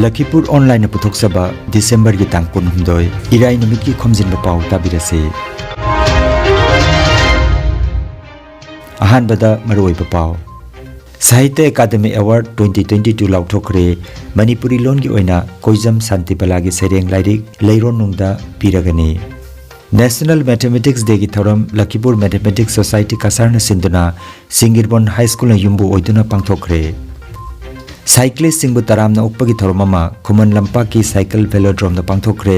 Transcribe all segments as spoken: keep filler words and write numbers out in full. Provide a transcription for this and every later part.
ꯂꯈꯤꯄꯨꯔ ꯑꯣꯟꯂꯥꯏꯟꯅ ꯄꯨꯊꯣꯛꯆꯕ ꯗꯤꯁꯦꯝꯕꯔꯒꯤ ꯇꯥꯡ ꯀꯨꯟꯍꯨꯝꯗꯣꯏ, ꯏꯔꯥꯏ ꯅꯨꯃꯤꯠꯀꯤ ꯈꯣꯝꯖꯤꯟꯕ ꯄꯥꯎ ꯇꯥꯕꯤꯔꯁꯤ꯫ ꯑꯍꯥꯟꯕꯗ ꯃꯔꯨꯑꯣꯏꯕ ꯄꯥꯎ꯫ Sahitya Akademi award twenty twenty two ꯂꯥꯎꯊꯣꯛꯈ꯭ꯔꯦ꯫ ꯃꯅꯤꯄꯨꯔꯤ ꯂꯣꯟꯒꯤ ꯑꯣꯏꯅ ꯀꯣꯏꯖꯝ ꯁꯥꯟꯇꯤꯕꯂꯥꯒꯤ ꯁꯩꯔꯦꯡ ꯂꯥꯏꯔꯤꯛ ꯂꯩꯔꯣꯟꯅꯨꯡꯗ ꯄꯤꯔꯒꯅꯤ꯫ ꯅꯦꯁꯅꯦꯜ ꯃꯦꯊꯃꯦꯇꯤꯛꯁ ꯗꯦꯒꯤ ꯊꯧꯔꯝ ꯂꯈꯤꯄꯨꯔ ꯃꯦꯊꯃꯦꯇꯤꯛꯁ ꯁꯣꯁꯥꯏꯇꯤ ꯀꯁꯥꯔꯅ ꯁꯤꯟꯗꯨꯅ ꯁꯤꯡꯒꯤꯔꯕꯣꯟ ꯍꯥꯏ ꯁ꯭ꯀꯨꯜꯅ ꯌꯨꯝꯕꯨ ꯑꯣꯏꯗꯨꯅ ꯄꯥꯡꯊꯣꯛꯈ꯭ꯔꯦ꯫ ꯁꯥꯏꯀ꯭ꯂꯤꯁꯁꯤꯡꯕꯨ ꯇꯔꯥꯝꯅ ꯑꯣꯛꯄꯒꯤ ꯊꯧꯔꯝ ꯑꯃ ꯈꯨꯃꯟ ꯂꯝꯄꯥꯛꯀꯤ ꯁꯥꯏꯀꯜ ꯚꯦꯂꯣꯗ꯭ꯔꯣꯝꯗ ꯄꯥꯡꯊꯣꯛꯈ꯭ꯔꯦ꯫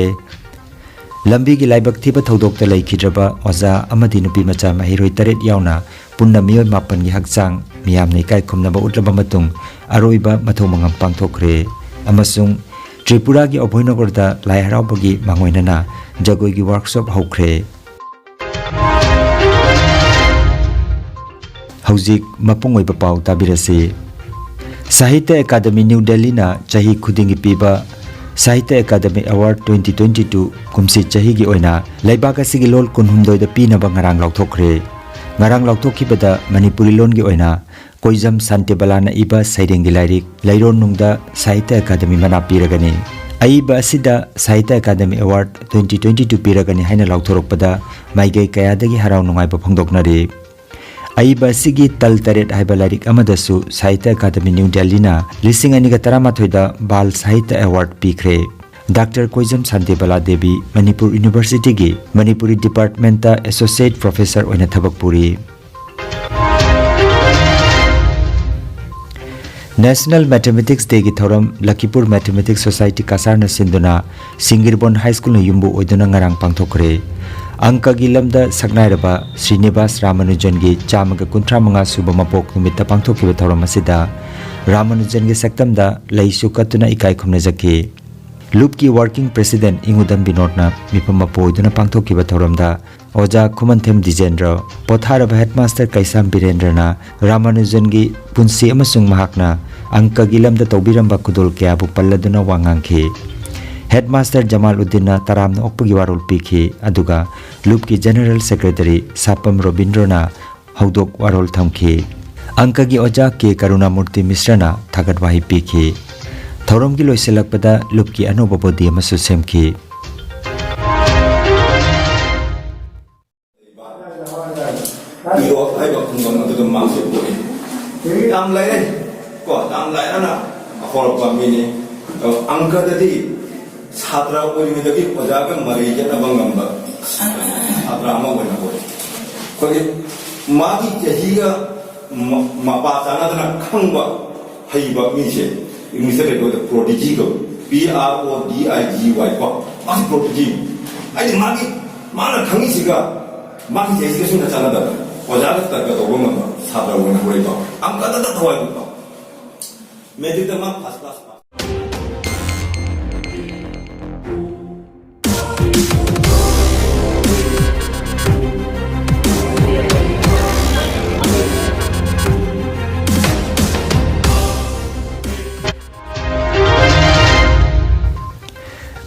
ꯂꯝꯕꯤꯒꯤ ꯂꯥꯏꯕꯛ ꯊꯤꯕ ꯊꯧꯗꯣꯛꯇ ꯂꯩꯈꯤꯗ꯭ꯔꯕ ꯑꯣꯖꯥ ꯑꯃꯗꯤ ꯅꯨꯄꯤ ꯃꯆꯥ ꯃꯍꯩꯔꯣꯏ ꯇꯔꯦꯠ ꯌꯥꯎꯅ ꯄꯨꯟꯅ ꯃꯤꯑꯣꯏ ꯃꯥꯄꯟꯒꯤ ꯍꯛꯆꯥꯡ ꯃꯤꯌꯥꯝꯅ ꯏꯀꯥꯏ ꯈꯨꯝꯅꯕ ꯎꯠꯂꯕ ꯃꯇꯨꯡ ꯑꯔꯣꯏꯕ ꯃꯊꯧ ꯃꯉꯝ ꯄꯥꯡꯊꯣꯛꯈ꯭ꯔꯦ꯫ ꯑꯃꯁꯨꯡ ꯇ꯭ꯔꯤꯄꯨꯔꯥꯒꯤ ꯑꯚꯣꯏꯅꯒꯔꯗ ꯂꯥꯏ ꯍꯔꯥꯎꯕꯒꯤ ꯃꯥꯡꯑꯣꯏꯅꯅ ꯖꯒꯣꯏꯒꯤ ꯋꯥꯔꯛꯁꯣꯞ ꯍꯧꯈ꯭ꯔꯦ꯫ ꯍꯧꯖꯤꯛ ꯃꯄꯨꯡ ꯑꯣꯏꯕ ꯄꯥꯎ ꯇꯥꯕꯤꯔꯁꯤ꯫ ꯁꯥꯍꯤꯇ꯭ꯌ ꯑꯦꯀꯥꯗꯃꯤ ꯅ꯭ꯌꯨ ꯗꯦꯜꯂꯤꯅ ꯆꯍꯤ ꯈꯨꯗꯤꯡꯒꯤ ꯄꯤꯕ Sahitya Akademi award twenty twenty two ꯀꯨꯝꯁꯤ ꯆꯍꯤꯒꯤ ꯑꯣꯏꯅ ꯂꯩꯕꯥꯛ ꯑꯁꯤꯒꯤ ꯂꯣꯜ ꯀꯨꯟꯍꯨꯝꯗꯣꯏꯗ ꯄꯤꯅꯕ ꯉꯔꯥꯡ ꯂꯥꯎꯊꯣꯛꯈ꯭ꯔꯦ꯫ ꯉꯔꯥꯡ ꯂꯥꯎꯊꯣꯛꯈꯤꯕꯗ ꯃꯅꯤꯄꯨꯔꯤ ꯂꯣꯟꯒꯤ ꯑꯣꯏꯅ ꯀꯣꯏꯖꯝ ꯁꯥꯟꯇꯤꯕꯂꯥꯅ ꯏꯕ ꯁꯩꯔꯦꯡꯒꯤ ꯂꯥꯏꯔꯤꯛ ꯂꯩꯔꯣꯟꯅꯨꯡꯗ ꯁꯥꯍꯤꯇ꯭ꯌ ꯑꯦꯀꯥꯗꯃꯤ ꯃꯅꯥ ꯄꯤꯔꯒꯅꯤ꯫ ꯑꯏꯕ ꯑꯁꯤꯗ Sahitya Akademi award twenty twenty two ꯄꯤꯔꯒꯅꯤ ꯍꯥꯏꯅ ꯂꯥꯎꯊꯣꯔꯛꯄꯗ ꯃꯥꯏꯀꯩ ꯀꯌꯥꯗꯒꯤ ꯍꯔꯥꯎ ꯅꯨꯡꯉꯥꯏꯕ ꯐꯣꯡꯗꯣꯛꯅꯔꯤ꯫ ꯑꯏꯕ ꯑꯁꯤꯒꯤ ꯇꯜ ꯇꯔꯦꯠ ꯍꯥꯏꯕ ꯂꯥꯏꯔꯤꯛ ꯑꯃꯗꯁꯨ ꯁꯥꯍꯤꯇ꯭ꯌ ꯑꯦꯀꯥꯗꯃꯤ ꯅ꯭ꯌꯨ ꯗꯦꯜꯂꯤꯅ ꯂꯤꯁꯤꯡ ꯑꯅꯤꯒ ꯇꯔꯥꯃꯥꯊꯣꯏꯗ ꯕꯥꯜ ꯁꯥꯍꯤꯇ꯭ꯌ ꯑꯦꯋꯥꯔꯗ ꯄꯤꯈ꯭ꯔꯦ꯫ ꯗꯥꯛꯇꯔ ꯀꯣꯏꯖꯝ ꯁꯥꯟꯇꯤꯕꯂꯥ ꯗꯦꯕꯤ ꯃꯅꯤꯄꯨꯔ ꯌꯨꯅꯤꯚꯔꯁꯤꯇꯤꯒꯤ ꯃꯅꯤꯄꯨꯔꯤ ꯗꯤꯄꯥꯔꯠꯃꯦꯟꯇ ꯑꯦꯁꯣꯁꯤꯌꯦꯠ ꯄ꯭ꯔꯣꯐꯦꯁꯔ ꯑꯣꯏꯅ ꯊꯕꯛ ꯄꯨꯔꯤ꯫ ꯅꯦꯁꯅꯦꯜ ꯃꯦꯊꯃꯦꯇꯤꯛꯁ ꯗꯦꯒꯤ ꯊꯧꯔꯝ ꯂꯈꯤꯄꯨꯔ ꯃꯦꯊꯃꯦꯇꯤꯛꯁ ꯁꯣꯁꯥꯏꯇꯤ ꯀꯁꯥꯔꯅ ꯁꯤꯟꯗꯨꯅ ꯁꯤꯡꯒꯤꯔꯕꯣꯟ ꯍꯥꯏ ꯁ꯭ꯀꯨꯜꯅ ꯌꯨꯝꯕꯨ ꯑꯣꯏꯗꯨꯅ ꯉꯔꯥꯡ ꯄꯥꯡꯊꯣꯛꯈ꯭ꯔꯦ꯫ ꯑꯪꯀꯒꯤ ꯂꯝꯗ ꯁꯛꯅꯥꯏꯔꯕ ꯁ꯭ꯔꯤꯅꯤꯕꯥꯁ ꯔꯥꯃꯥꯅꯨꯖꯟꯒꯤ ꯆꯥꯝꯃꯒ ꯀꯨꯟꯊ꯭ꯔꯥ ꯃꯉꯥ ꯁꯨꯕ ꯃꯄꯣꯛ ꯅꯨꯃꯤꯠꯇ ꯄꯥꯡꯊꯣꯛꯈꯤꯕ ꯊꯧꯔꯝ ꯑꯁꯤꯗ ꯔꯥꯃꯥꯅꯨꯖꯟꯒꯤ ꯁꯛꯇꯝꯗ ꯂꯩꯁꯨ ꯀꯠꯇꯨꯅ ꯏꯀꯥꯏ ꯈꯨꯝꯅꯖꯈꯤ꯫ ꯂꯨꯞꯀꯤ ꯋꯥꯔꯀꯤꯡ ꯄ꯭ꯔꯦꯁꯤꯗꯦꯟꯠ ꯏꯉꯨꯗꯝ ꯕꯤꯅꯣꯗꯅ ꯃꯤꯐꯝ ꯃꯄꯨ ꯑꯣꯏꯗꯨꯅ ꯄꯥꯡꯊꯣꯛꯈꯤꯕ ꯊꯧꯔꯝꯗ ꯑꯣꯖꯥ ꯈꯨꯃꯟꯊꯦꯝ ꯗꯤꯖꯦꯟꯗ꯭ꯔ, ꯄꯣꯊꯥꯔꯕ ꯍꯦꯗꯃꯥꯁꯇꯔ ꯀꯩꯁꯥꯝ ꯕꯤꯔꯦꯟꯗ꯭ꯔꯅ ꯔꯥꯃꯥꯅꯨꯖꯟꯒꯤ ꯄꯨꯟꯁꯤ ꯑꯃꯁꯨꯡ ꯃꯍꯥꯛꯅ ꯑꯪꯀꯒꯤ ꯂꯝꯗ ꯇꯧꯕꯤꯔꯝꯕ ꯈꯨꯗꯣꯜ ꯀꯌꯥꯕꯨ ꯄꯜꯂꯗꯨꯅ ꯋꯥ ꯉꯥꯡꯈꯤ꯫ ꯍꯦꯗꯃꯥꯁꯇꯔ ꯖꯃꯥꯜ ꯎꯗꯤꯟꯅ ꯇꯔꯥꯝꯅ ꯑꯣꯛꯄꯒꯤ ꯋꯥꯔꯣꯜ ꯄꯤꯈꯤ, ꯑꯗꯨꯒ ꯂꯨꯞꯀꯤ ꯖꯦꯅꯔꯦꯜ ꯁꯦꯀ꯭ꯔꯦꯇꯔꯤ ꯁꯥꯄꯝ ꯔꯣꯕꯤꯟꯗ꯭ꯔꯅ ꯍꯧꯗꯣꯛ ꯋꯥꯔꯣꯜ ꯊꯝꯈꯤ꯫ ꯑꯪꯀꯒꯤ ꯑꯣꯖꯥ ꯀꯦ ꯀꯔꯨꯅꯥꯃꯨꯔꯇꯤ ꯃꯤꯁ꯭ꯔꯅ ꯊꯥꯒꯠ ꯋꯥꯍꯩ ꯄꯤꯈꯤ꯫ ꯊꯧꯔꯝꯒꯤ ꯂꯣꯏꯁꯤꯜꯂꯛꯄꯗ ꯂꯨꯞꯀꯤ ꯑꯅꯧꯕ ꯕꯣꯗꯤ ꯑꯃꯁꯨ ꯁꯦꯝꯈꯤ꯫ ꯏꯔꯣ ꯍꯥꯏꯕ ꯈꯨꯡꯒꯪ ꯑꯗꯨꯗ ꯃꯍꯥꯛꯁꯦ ꯄꯣꯛꯏ꯫ ꯌꯥꯝ ꯂꯥꯏꯔꯩ ꯀꯣ, ꯌꯥꯝ ꯂꯥꯏꯔꯅ ꯍꯧꯔꯛꯄ ꯃꯤꯅꯤ꯫ ꯑꯗꯣ ꯑꯪꯀꯗꯗꯤ ꯁꯥꯇ꯭ꯔ ꯑꯣꯏꯔꯤꯉꯩꯗꯒꯤ ꯑꯣꯖꯥꯒ ꯃꯔꯤ ꯌꯦꯠꯅꯕ ꯉꯝꯕ ꯁꯥꯇ꯭ꯔ ꯑꯃ ꯑꯣꯏꯅ ꯑꯣꯏ꯫ ꯑꯩꯈꯣꯏꯒꯤ ꯃꯥꯒꯤ ꯆꯍꯤꯒ ꯃ-, ꯃꯄꯥ ꯆꯥꯟꯅꯗꯅ ꯈꯪꯕ ꯍꯩꯕ ꯃꯤꯁꯦ ꯏꯪꯂꯤꯁꯇ ꯀꯩ ꯀꯧꯏ? ꯄ꯭ꯔꯣꯗꯤꯖꯤ ꯀꯧꯏ꯫ ꯄꯤ ꯑꯥꯔ ꯑꯣ ꯗꯤ ꯑꯥꯏ ꯖꯤ ꯋꯥꯏ ꯀꯣ꯫ ꯃꯥꯁꯤ ꯄ꯭ꯔꯣꯗꯤꯖꯤ꯫ ꯍꯥꯏꯗꯤ ꯃꯥꯒꯤ, ꯃꯥꯅ ꯈꯪꯉꯤꯁꯤꯒ ꯃꯥꯒꯤ ꯆꯍꯤꯁꯤꯒ ꯁꯨꯡꯆꯥ ꯆꯥꯟꯅꯗꯕ꯫ ꯑꯣꯖꯥꯒ ꯇꯔꯛꯀ ꯇꯧꯕ ꯉꯝꯕ ꯁꯥꯇ꯭ꯔ ꯑꯣꯏꯅ ꯍꯧꯔꯛꯏꯀꯣ꯫ ꯑꯪꯀꯗꯇ ꯊꯋꯥꯏ ꯄꯨꯕ꯫ ꯃꯦꯇ꯭ꯔꯤꯛꯇ ꯃꯥ ꯐꯥꯔꯁ ꯀ꯭ꯂꯥꯁ ꯄꯥꯁ꯫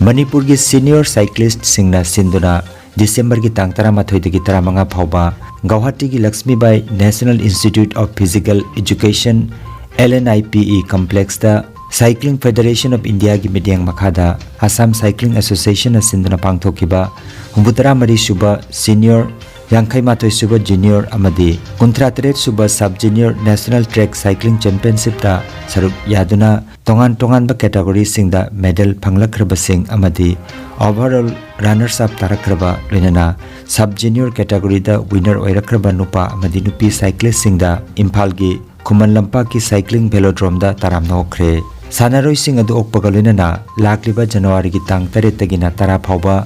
ꯃꯅꯤꯄꯨꯔꯒꯤ ꯁꯤꯅꯤꯌꯔ ꯁꯥꯏꯀ꯭ꯂꯤꯁ꯭ꯠꯁꯤꯡꯅ ꯁꯤꯟꯗꯨꯅ ꯗꯤꯁꯦꯝꯕꯔꯒꯤ ꯇꯥꯡ ꯇꯔꯥꯃꯥꯊꯣꯏꯗꯒꯤ ꯇꯔꯥꯃꯉꯥ ꯐꯥꯎꯕ ꯒꯧꯍꯥꯇꯤꯒꯤ Lakshmibai National Institute of Physical Education, L N I P E complex ꯇ Cycling Federation of India ꯒꯤ ꯃꯤꯠꯌꯦꯡ ꯃꯈꯥꯗ Assam Cycling Association ꯅ ꯁꯤꯟꯗꯨꯅ ꯄꯥꯡꯊꯣꯛꯈꯤꯕ ꯍꯨꯝꯐꯨꯇꯔꯥ ꯃꯔꯤ ꯁꯨꯕ ꯁꯤꯅꯤꯌꯔ, ꯌꯥꯡꯈꯩ ꯃꯥꯊꯣꯏ ꯁꯨꯕ ꯖꯨꯅꯤꯌꯔ ꯑꯃꯗꯤ ꯀꯨꯟꯊ꯭ꯔꯥ ꯇꯔꯦꯠ ꯁꯨꯕ sub junior National Track Cycling Championship ꯇ ꯁꯔꯨꯛ ꯌꯥꯗꯨꯅ ꯇꯣꯉꯥꯟ ꯇꯣꯉꯥꯟꯕ category ꯁꯤꯡꯗ medal ꯐꯪꯂꯛꯈ꯭ꯔꯕꯁꯤꯡ ꯑꯃꯗꯤ overall runners up ꯇꯥꯔꯛꯈ꯭ꯔꯕ, ꯂꯣꯏꯅꯅ sub junior category ꯗ winner ꯑꯣꯏꯔꯛꯈ꯭ꯔꯕ ꯅꯨꯄꯥ ꯑꯃꯗꯤ ꯅꯨꯄꯤ cyclist ꯁꯤꯡꯗ ꯏꯝꯐꯥꯜꯒꯤ ꯈꯨꯃꯟ ꯂꯝꯄꯥꯛꯀꯤ cycling velodrome ꯗ ꯇꯔꯥꯝꯅ ꯑꯣꯛꯈ꯭ꯔꯦ꯫ ꯁꯥꯟꯅꯔꯣꯏꯁꯤꯡ ꯑꯗꯨ ꯑꯣꯛꯄꯒ ꯂꯣꯏꯅꯅ ꯂꯥꯛꯂꯤꯕ ꯖꯅꯋꯥꯔꯤꯒꯤ ꯇꯥꯡ ꯇꯔꯦꯠꯇꯒꯤꯅ ꯇꯔꯥ ꯐꯥꯎꯕ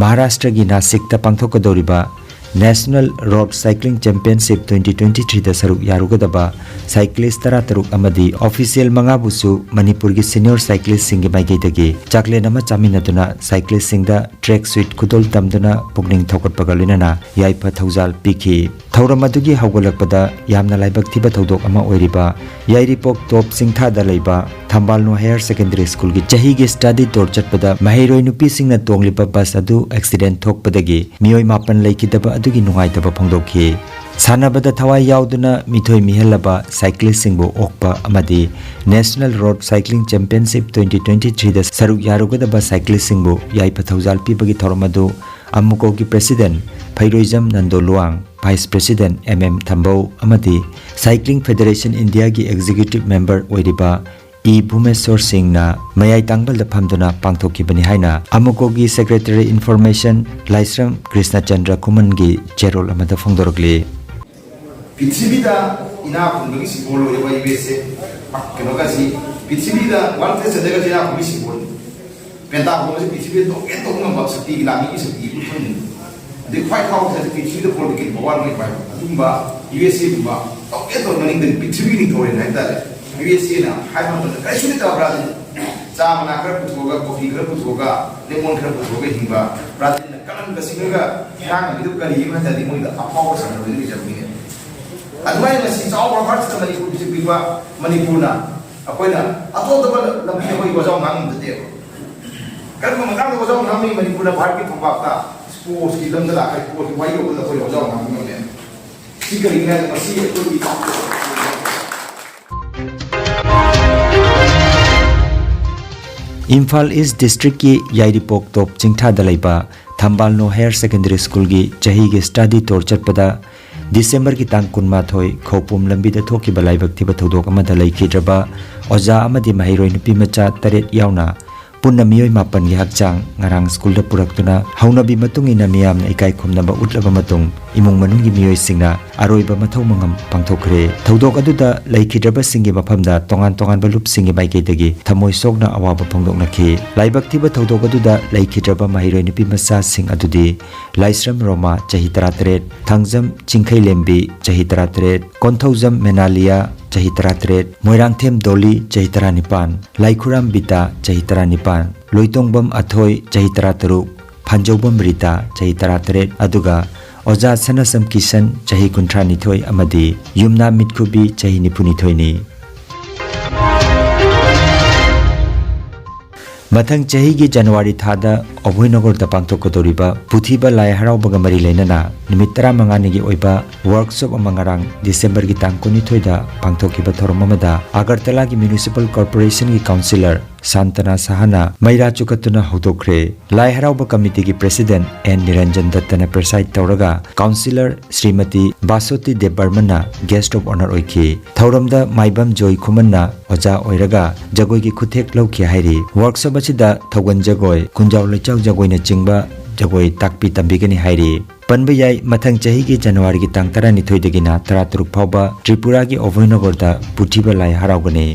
ꯃꯍꯥꯔꯥꯁꯇ꯭ꯔꯒꯤ ꯅꯥꯁꯤꯛꯇ ꯄꯥꯡꯊꯣꯛꯀꯗꯧꯔꯤꯕ National Road Cycling Championship twenty twenty three ꯗ ꯁꯔꯨꯛ ꯌꯥꯔꯨꯒꯗꯕ cyclist ꯇꯔꯥꯇꯔꯨꯛ ꯑꯃꯗꯤ official ꯃꯉꯥꯕꯨꯁꯨ ꯃꯅꯤꯄꯨꯔꯒꯤ senior cyclist ꯁꯤꯡꯒꯤ ꯃꯥꯏꯀꯩꯗꯒꯤ ꯆꯥꯛꯂꯦꯟ ꯑꯃ ꯆꯥꯃꯤꯟꯅꯗꯨꯅ cyclist ꯁꯤꯡꯗ track suit ꯈꯨꯗꯣꯜ ꯇꯝꯗꯨꯅ ꯄꯨꯛꯅꯤꯡ ꯊꯧꯒꯠꯄꯒ ꯂꯣꯏꯅꯅ ꯌꯥꯏꯐ ꯊꯧꯖꯥꯜ ꯄꯤꯈꯤ꯫ ꯊꯧꯔꯝ ꯑꯗꯨꯒꯤ ꯍꯧꯒꯠꯂꯛꯄꯗ ꯌꯥꯝꯅ ꯂꯥꯏꯕꯛ ꯊꯤꯕ ꯊꯧꯗꯣꯛ ꯑꯃ ꯑꯣꯏꯔꯤꯕ ꯌꯥꯏꯔꯤꯄꯣꯛ ꯇꯣꯞ ꯆꯤꯡꯊꯥꯗ ꯂꯩꯕ ꯊꯝꯕꯥꯜꯅꯨ Higher Secondary School ꯒꯤ ꯆꯍꯤꯒꯤ study tour ꯆꯠꯄꯗ ꯃꯍꯩꯔꯣꯏ ꯅꯨꯄꯤꯁꯤꯡꯅ ꯇꯣꯡꯂꯤꯕ bus ꯑꯗꯨ accident ꯊꯣꯛꯄꯗꯒꯤ ꯃꯤꯑꯣꯏ ꯃꯥꯄꯟ ꯂꯩꯈꯤꯗꯕ ꯑꯗꯨꯒꯤ ꯅꯨꯡꯉꯥꯏꯇꯕ ꯐꯣꯡꯗꯣꯛꯈꯤ꯫ ꯁꯥꯟꯅꯕꯗ ꯊꯋꯥꯏ ꯌꯥꯎꯗꯨꯅ ꯃꯤꯊꯣꯏ ꯃꯤꯍꯦꯜꯂꯕ ꯁꯥꯏꯀ꯭ꯂꯤꯁꯁꯤꯡꯕꯨ ꯑꯣꯛꯄ ꯑꯃꯗꯤ National Road Cycling Championship twenty twenty-threeꯗ ꯁꯔꯨꯛ ꯌꯥꯔꯨꯒꯗꯕ ꯁꯥꯏꯀ꯭ꯂꯤꯁꯁꯤꯡꯕꯨ ꯌꯥꯏꯐ ꯊꯧꯖꯥꯜ ꯄꯤꯕꯒꯤ ꯊꯧꯔꯝ ꯑꯗꯨ ꯑꯃꯨꯀꯣꯒꯤ President ꯐꯩꯔꯣꯏꯖꯝ Nando Luwang, Vice President M M ꯊꯝꯕꯧ ꯑꯃꯗꯤ Cycling Federation Indiaꯒꯤ Executive Member ꯑꯣꯏꯔꯤꯕ ꯏ ꯚꯨꯃꯦꯁꯣꯔ ꯁꯤꯡꯅ ꯃꯌꯥꯏ ꯇꯥꯡꯕꯜꯗ ꯐꯝꯗꯨꯅ ꯄꯥꯡꯊꯣꯛꯈꯤꯕꯅꯤ ꯍꯥꯏꯅ ꯑꯃꯨꯀꯣꯒꯤ Secretary Information ꯂꯥꯏꯁ꯭ꯔꯝ ꯀ꯭ꯔꯤꯁꯅꯆꯟꯗ꯭ꯔ ꯈꯨꯃꯟꯒꯤ ꯆꯦꯔꯣꯜ ꯑꯃꯗ ꯐꯣꯡꯗꯣꯔꯛꯂꯤ꯫ ꯄ꯭ꯔꯤꯊꯤꯕꯤꯗ ꯏꯅꯥꯛ ꯈꯨꯟꯕꯒꯤ ꯁꯤꯝꯕꯣꯜ ꯑꯣꯏꯔꯤꯕ ꯌꯨ ꯑꯦꯁ ꯑꯦ, ꯀꯩꯅꯣꯒꯁꯤ ꯄ꯭ꯔꯤꯊꯤꯕꯤꯗ ꯋꯥꯔꯜ ꯇ꯭ꯔꯦꯗ ꯁꯦꯟꯇꯔꯒꯁꯤ ꯏꯅꯥꯛ ꯈꯨꯟꯕꯒꯤ ꯁꯤꯝꯕꯣꯜꯅꯤ꯫ ꯄꯦꯟꯇꯥꯒꯣꯟꯁꯤ ꯄ꯭ꯔꯤꯊꯤꯕꯤꯗ ꯇꯣꯛꯀꯦ ꯇꯧꯕ ꯉꯝꯕ ꯁꯛꯇꯤꯒꯤ ꯂꯥꯟꯃꯤꯒꯤ ꯁꯛꯇꯤꯒꯤ ꯎꯠꯐꯝꯅꯤ꯫ ꯑꯗꯩ ꯈ꯭ꯋꯥꯏ ꯐꯥꯎꯕ ꯁꯛꯇꯤ ꯄ꯭ꯔꯤꯊꯤꯕꯤꯗ ꯄꯣꯂꯤꯇꯤꯀꯦꯜ ꯄꯋꯥꯔ ꯑꯣꯏꯕ ꯍꯥꯏꯕ ꯑꯗꯨꯒꯨꯝꯕ ꯌꯨ ꯑꯦꯁ ꯑꯦꯒꯨꯝꯕ ꯇꯧꯒꯦ ꯇꯧꯕ ꯃꯅꯤꯡꯗ ꯄ꯭ꯔꯤꯊꯤꯕꯤꯒꯤ ꯅꯤꯡꯊꯧꯔꯦꯜ ꯍꯥꯏꯕ ꯇꯥꯔꯦ꯫ ꯌꯨ ꯑꯦꯁ ꯑꯦꯅ ꯍꯥꯏꯕ ꯃꯇꯝꯗ ꯀꯔꯤꯁꯨ ꯂꯩꯇꯕ ꯕ꯭ꯔꯥꯖꯤꯜ꯫ ꯆꯥ ꯃꯅꯥ ꯈꯔ ꯄꯨꯊꯣꯛꯑꯒ, ꯀꯣꯐꯤ ꯈꯔ ꯄꯨꯊꯣꯛꯑꯒ, ꯂꯦꯃꯣꯟ ꯈꯔ ꯄꯨꯊꯣꯛꯑꯒ ꯍꯤꯡꯕ ꯕ꯭ꯔꯥꯖꯤꯜꯅ ꯀꯔꯝꯕ ꯁꯤꯡꯉꯒ ꯏꯔꯥꯡ ꯑꯃꯗꯨ ꯀꯔꯤ ꯑꯃ ꯍꯥꯏ ꯇꯥꯔꯗꯤ ꯃꯣꯏꯗ ꯑꯐꯥꯎꯕ ꯁꯥꯟꯅꯔꯣꯏꯗꯨ ꯂꯩꯖꯕꯒꯤꯅꯦ꯫ ꯑꯗꯨꯃꯥꯏꯅ ꯉꯁꯤ ꯆꯥꯎꯕ ꯍꯥꯔꯠꯁꯤꯗ ꯃꯅꯤꯄꯨꯔ ꯄꯤꯕ ꯃꯅꯤꯄꯨꯔꯅ ꯑꯩꯈꯣꯏꯅ ꯑꯇꯣꯞ ꯑꯇꯣꯞꯄ ꯂꯝꯕꯤ ꯑꯩꯈꯣꯏ ꯋꯥꯖꯥꯎ ꯉꯥꯡꯉꯝꯗꯗꯦꯕ꯫ ꯀꯔꯝꯕ ꯃꯇꯥꯡꯗ ꯋꯥꯖꯥꯎ ꯉꯥꯡꯉꯝꯃꯤ? ꯃꯅꯤꯄꯨꯔꯅ ꯚꯥꯔꯠꯀꯤ ꯐꯝꯄꯥꯛꯇ ꯁ꯭ꯄꯣꯔꯠꯁꯀꯤ ꯂꯝꯗ ꯂꯥꯛꯈ꯭ꯔꯦ, ꯁ꯭ꯄꯣꯔꯠꯁꯀꯤ ꯋꯥꯔꯤ ꯌꯧꯕꯗ ꯑꯩꯈꯣꯏ ꯋꯥꯖꯥꯎ ꯉꯥꯡꯕ ꯉꯝꯃꯦ꯫ ꯁꯤ ꯀꯔꯤꯒꯤꯅꯣ ꯍꯥꯏꯕꯗ ꯃꯁꯤ ꯑꯩꯈꯣꯏꯒꯤ ꯏꯝꯐꯥꯜ ꯏꯁ ꯗꯤꯁꯇ꯭ꯔꯤꯛꯀꯤ ꯌꯥꯏꯔꯤꯄꯣꯛ ꯇꯣꯞ ꯆꯤꯡꯊꯥꯗ ꯂꯩꯕ ꯊꯝꯕꯥꯜꯅꯨ ꯍꯥꯌꯔ ꯁꯦꯀꯦꯟꯗꯔꯤ ꯁ꯭ꯀꯨꯜꯒꯤ ꯆꯍꯤꯒꯤ ꯁ꯭ꯇꯗꯤ ꯇꯣꯔ ꯆꯠꯄꯗ ꯗꯤꯁꯦꯝꯕꯔꯒꯤ ꯇꯥꯡ ꯀꯨꯟꯃꯥꯊꯣꯏ ꯈꯧꯄꯨꯝ ꯂꯝꯕꯤꯗ ꯊꯣꯛꯈꯤꯕ ꯂꯥꯏꯕꯛ ꯊꯤꯕ ꯊꯧꯗꯣꯛ ꯑꯃꯗ ꯂꯩꯈꯤꯗ꯭ꯔꯕ ꯑꯣꯖꯥ ꯑꯃꯗꯤ ꯃꯍꯩꯔꯣꯏ ꯅꯨꯄꯤ ꯃꯆꯥ ꯇꯔꯦꯠ ꯌꯥꯎꯅ ꯄꯨꯟꯅ ꯃꯤꯑꯣꯏ ꯃꯥꯄꯟꯒꯤ ꯍꯛꯆꯥꯡ ꯉꯔꯥꯡ ꯁ꯭ꯀꯨꯜꯗ ꯄꯨꯔꯛꯇꯨꯅ ꯍꯧꯅꯕꯤ ꯃꯇꯨꯡ ꯏꯟꯅ ꯃꯤꯌꯥꯝꯅ ꯏꯀꯥꯏ ꯈꯨꯝꯅꯕ ꯎꯠꯂꯕ ꯃꯇꯨꯡ ꯏꯃꯨꯡ ꯃꯅꯨꯡꯒꯤ ꯃꯤꯑꯣꯏꯁꯤꯡꯅ ꯑꯔꯣꯏꯕ ꯃꯊꯧ ꯃꯉꯝ ꯄꯥꯡꯊꯣꯛꯈ꯭ꯔꯦ꯫ ꯊꯧꯗꯣꯛ ꯑꯗꯨꯗ ꯂꯩꯈꯤꯗ꯭ꯔꯕꯁꯤꯡꯒꯤ ꯃꯐꯝꯗ ꯇꯣꯉꯥꯟ ꯇꯣꯉꯥꯟꯕ ꯂꯨꯞꯁꯤꯡꯒꯤ ꯃꯥꯏꯀꯩꯗꯒꯤ ꯊꯃꯣꯏ ꯁꯣꯛꯅ ꯑꯋꯥꯕ ꯐꯣꯡꯗꯣꯛꯅꯈꯤ꯫ ꯂꯥꯏꯕꯛ ꯊꯤꯕ ꯊꯧꯗꯣꯛ ꯑꯗꯨꯗ ꯂꯩꯈꯤꯗ꯭ꯔꯕ ꯃꯍꯩꯔꯣꯏ ꯅꯨꯄꯤ ꯃꯆꯥꯁꯤꯡ ꯑꯗꯨꯗꯤ ꯂꯥꯏꯁ꯭ꯔꯝ ꯔꯣꯃꯥ, ꯆꯍꯤ ꯇꯔꯥꯇꯔꯦꯠ, ꯊꯥꯡꯖꯝ ꯆꯤꯡꯈꯩꯂꯦꯝꯕꯤ, ꯆꯍꯤ ꯇꯔꯥꯇꯔꯦꯠ, ꯀꯣꯟꯊꯧꯖꯝ ꯃꯦꯅꯥꯂꯤꯌꯥ, ꯆꯍꯤ ꯇꯔꯥꯇꯔꯦꯠ, ꯃꯣꯏꯔꯥꯡꯊꯦꯝ ꯗꯣꯂꯤ, ꯆꯍꯤ ꯇꯔꯥꯅꯤꯄꯥꯟ, ꯂꯥꯏꯈꯨꯔꯥꯝ ꯕꯤꯇꯥ, ꯆꯍꯤ ꯇꯔꯥꯅꯤꯄꯥꯟ, ꯂꯣꯏꯇꯣꯡꯕꯝ ꯑꯊꯣꯏ, ꯆꯍꯤ ꯇꯔꯥꯇꯔꯨꯛ, ꯐꯥꯟꯖꯧꯕꯝ ꯔꯤꯇꯥ, ꯆꯍꯤ ꯇꯔꯥꯇꯔꯦꯠ, ꯑꯗꯨꯒ ꯑꯣꯖꯥ ꯁꯅꯥꯁꯝ ꯀꯤꯁꯟ, ꯆꯍꯤ ꯀꯨꯟꯊ꯭ꯔꯥꯅꯤꯊꯣꯏ, ꯑꯃꯗꯤ ꯌꯨꯝꯅꯥꯝ ꯃꯤꯠꯈꯨꯕꯤ, ꯆꯍꯤ ꯅꯤꯐꯨꯅꯤꯊꯣꯏꯅꯤ꯫ ꯃꯊꯪ ꯆꯍꯤꯒꯤ ꯖꯅꯋꯥꯔꯤ ꯊꯥꯗ ꯑꯚꯣꯏꯅꯒꯔꯗ ꯄꯥꯡꯊꯣꯛꯀꯗꯧꯔꯤꯕ ꯄꯨꯊꯤꯕ ꯂꯥꯏ ꯍꯔꯥꯎꯕꯒ ꯃꯔꯤ ꯂꯩꯅꯅ ꯅꯨꯃꯤꯠ ꯇꯔꯥꯃꯉꯥꯅꯤꯒꯤ ꯑꯣꯏꯕ ꯋꯥꯔꯛꯁꯣꯞ ꯑꯃ ꯉꯔꯥꯡ ꯗꯤꯁꯦꯝꯕꯔꯒꯤ ꯇꯥꯡ ꯀꯨꯟꯅꯤꯊꯣꯏꯗ ꯄꯥꯡꯊꯣꯛꯈꯤꯕ ꯊꯧꯔꯝ ꯑꯃꯗ ꯑꯒꯔꯇꯂꯥꯒꯤ ꯃ꯭ꯌꯨꯅꯤꯁꯤꯄꯥꯜ ꯀꯣꯔꯄꯣꯔꯦꯁꯟꯒꯤ ꯀꯥꯎꯟꯁꯤꯂꯔ ꯁꯥꯟꯇꯅꯥ ꯁꯍꯥꯅ ꯃꯩꯔꯥ ꯆꯨꯈꯠꯇꯨꯅ ꯍꯧꯗꯣꯛꯈ꯭ꯔꯦ꯫ ꯂꯥꯏ ꯍꯔꯥꯎꯕ ꯀꯃꯤꯇꯤꯒꯤ ꯄ꯭ꯔꯦꯁꯤꯗꯦꯟꯠ ꯑꯦꯟ ꯅꯤꯔꯟꯖꯟ ꯗꯠꯇꯅ ꯄ꯭ꯔꯦꯁꯥꯏꯗ ꯇꯧꯔꯒ counsellor Shrimati ꯕꯥꯁꯣꯇꯤ ꯗꯦꯕꯕꯔꯃꯟꯅ guest of honour ꯑꯣꯏꯈꯤ꯫ ꯊꯧꯔꯝꯗ ꯃꯥꯏꯕꯝ ꯖꯣꯏ ꯈꯨꯃꯟꯅ ꯑꯣꯖꯥ ꯑꯣꯏꯔꯒ ꯖꯒꯣꯏꯒꯤ ꯈꯨꯠꯊꯦꯛ ꯂꯧꯈꯤ ꯍꯥꯏꯔꯤ꯫ ꯋꯥꯔꯛꯁꯣꯞ ꯑꯁꯤꯗ ꯊꯧꯒꯜ ꯖꯒꯣꯏ, ꯈꯨꯟꯖꯥꯎ ꯂꯩꯆꯥꯎ ꯖꯒꯣꯏꯅꯆꯤꯡꯕ ꯖꯒꯣꯏ ꯇꯥꯛꯄꯤ ꯇꯝꯕꯤꯒꯅꯤ ꯍꯥꯏꯔꯤ꯫ ꯄꯟꯕ ꯌꯥꯏ, ꯃꯊꯪ ꯆꯍꯤꯒꯤ ꯖꯅꯋꯥꯔꯤꯒꯤ ꯇꯥꯡ ꯇꯔꯥꯅꯤꯊꯣꯏꯗꯒꯤꯅ ꯇꯔꯥꯇꯔꯨꯛ ꯐꯥꯎꯕ ꯇ꯭ꯔꯤꯄꯨꯔꯥꯒꯤ ꯑꯚꯣꯏꯅꯒꯔꯗ ꯄꯨꯊꯤꯕ ꯂꯥꯏ ꯍꯔꯥꯎꯒꯅꯤ꯫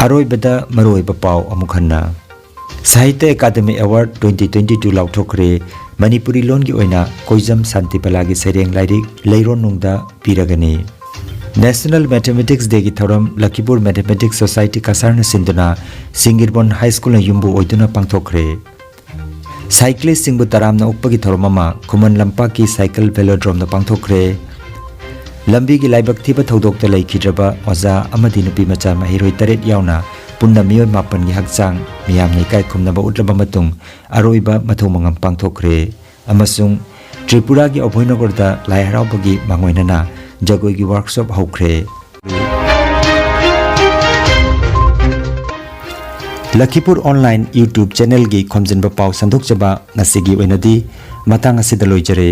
ꯑꯔꯣꯏꯕꯗ ꯃꯔꯨꯑꯣꯏꯕ ꯄꯥꯎ ꯑꯃꯨꯛ ꯍꯟꯅ꯫ Sahitya Akademi award twenty twenty two ꯂꯥꯎꯊꯣꯛꯈ꯭ꯔꯦ꯫ ꯃꯅꯤꯄꯨꯔꯤ ꯂꯣꯟꯒꯤ ꯑꯣꯏꯅ ꯀꯣꯏꯖꯝ ꯁꯥꯟꯇꯤꯕꯂꯥꯒꯤ ꯁꯩꯔꯦꯡ ꯂꯥꯏꯔꯤꯛ ꯂꯩꯔꯣꯟꯅꯨꯡꯗ ꯄꯤꯔꯒꯅꯤ꯫ ꯅꯦꯁꯅꯦꯜ ꯃꯦꯊꯃꯦꯇꯤꯛꯁ ꯗꯦꯒꯤ ꯊꯧꯔꯝ ꯂꯈꯤꯄꯨꯔ ꯃꯦꯊꯃꯦꯇꯤꯛꯁ ꯁꯣꯁꯥꯏꯇꯤ ꯀꯁꯥꯔꯅ ꯁꯤꯟꯗꯨꯅ ꯁꯤꯡꯒꯤꯔꯕꯣꯟ ꯍꯥꯏ ꯁ꯭ꯀꯨꯜꯅ ꯌꯨꯝꯕꯨ ꯑꯣꯏꯗꯨꯅ ꯄꯥꯡꯊꯣꯛꯈ꯭ꯔꯦ꯫ ꯁꯥꯏꯀ꯭ꯂꯤꯁꯁꯤꯡꯕꯨ ꯇꯔꯥꯝꯅ ꯑꯣꯛꯄꯒꯤ ꯊꯧꯔꯝ ꯑꯃ ꯈꯨꯃꯟ ꯂꯝꯄꯥꯛꯀꯤ ꯁꯥꯏꯀꯜ ꯚꯦꯂꯣꯗ꯭ꯔꯣꯝꯗ ꯄꯥꯡꯊꯣꯛꯈ꯭ꯔꯦ꯫ ꯂꯝꯕꯤꯒꯤ ꯂꯥꯏꯕꯛ ꯊꯤꯕ ꯊꯧꯗꯣꯛꯇ ꯂꯩꯈꯤꯗ꯭ꯔꯕ ꯑꯣꯖꯥ ꯑꯃꯗꯤ ꯅꯨꯄꯤ ꯃꯆꯥ ꯃꯍꯩꯔꯣꯏ ꯇꯔꯦꯠ ꯌꯥꯎꯅ ꯄꯨꯟꯅ ꯃꯤꯑꯣꯏ ꯃꯥꯄꯟꯒꯤ ꯍꯛꯆꯥꯡ ꯃꯤꯌꯥꯝꯅ ꯏꯀꯥꯏ ꯈꯨꯝꯅꯕ ꯎꯠꯂꯕ ꯃꯇꯨꯡ ꯑꯔꯣꯏꯕ ꯃꯊꯧ ꯃꯉꯝ ꯄꯥꯡꯊꯣꯛꯈ꯭ꯔꯦ꯫ ꯑꯃꯁꯨꯡ ꯇ꯭ꯔꯤꯄꯨꯔꯥꯒꯤ ꯑꯚꯣꯏꯅꯒꯔꯗ ꯂꯥꯏ ꯍꯔꯥꯎꯕꯒꯤ ꯃꯥꯡꯑꯣꯏꯅꯅ ꯖꯒꯣꯏꯒꯤ ꯋꯥꯔꯛꯁꯣꯞ ꯍꯧꯈ꯭ꯔꯦ꯫ ꯂꯈꯤꯄꯨꯔ ꯑꯣꯟꯂꯥꯏꯟ YouTube ꯆꯦꯅꯦꯜꯒꯤ ꯈꯣꯝꯖꯤꯟꯕ ꯄꯥꯎ ꯁꯟꯗꯣꯛꯆꯕ ꯉꯁꯤꯒꯤ ꯑꯣꯏꯅꯗꯤ ꯃꯇꯥꯡ ꯑꯁꯤꯗ ꯂꯣꯏꯖꯔꯦ꯫